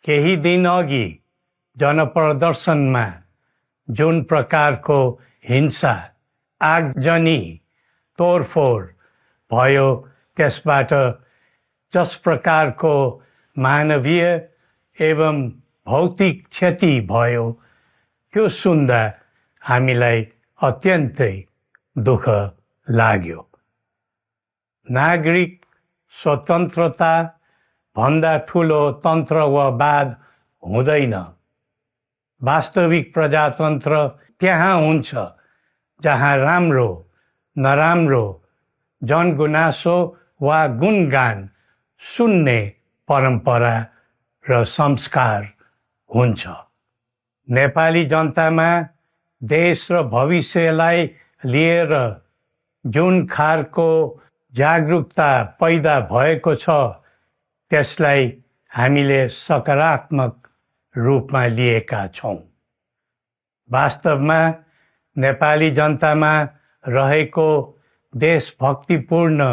केही दिन अघि जनप्रदर्शनमा जुन प्रकारको हिंसा आगजनी तोडफोड भयो त्यसबाट जस प्रकारको मानवीय एवं भौतिक क्षति भयो त्यो सुन्दा हामीलाई अत्यन्तै दुःख लाग्यो। नागरिक स्वतन्त्रता भन्दा ठुलो तन्त्रवाद हुँदैन। वास्तविक प्रजातन्त्र त्यहाँ हुन्छ जहाँ राम्रो नराम्रो जनगुनासो वा गुणगान सुन्ने परम्परा र संस्कार हुन्छ। नेपाली जनतामा देश र भविष्यलाई लिएर जुन खालको जागरुकता पैदा भएको छ त्यसलाई हामीले सकारात्मक रूपमा लिएका छौँ। वास्तवमा नेपाली जनतामा रहेको देशभक्तिपूर्ण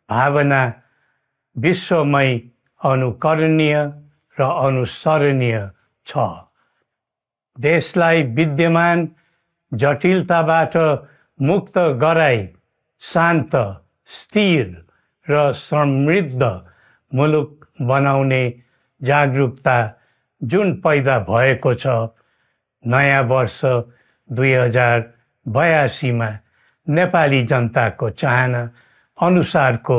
भावना विश्वमै अनुकरणीय र अनुसरणीय छ। देशलाई विद्यमान जटिलताबाट मुक्त गराई शान्त, स्थिर र समृद्ध मुलुक बनाउने जागरुकता जुन पैदा भएको छ, नयाँ वर्ष 2082 मा नेपाली जनताको चाहना अनुसारको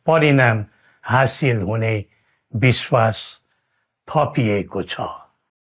परिणाम हासिल हुने विश्वास थपिएको छ।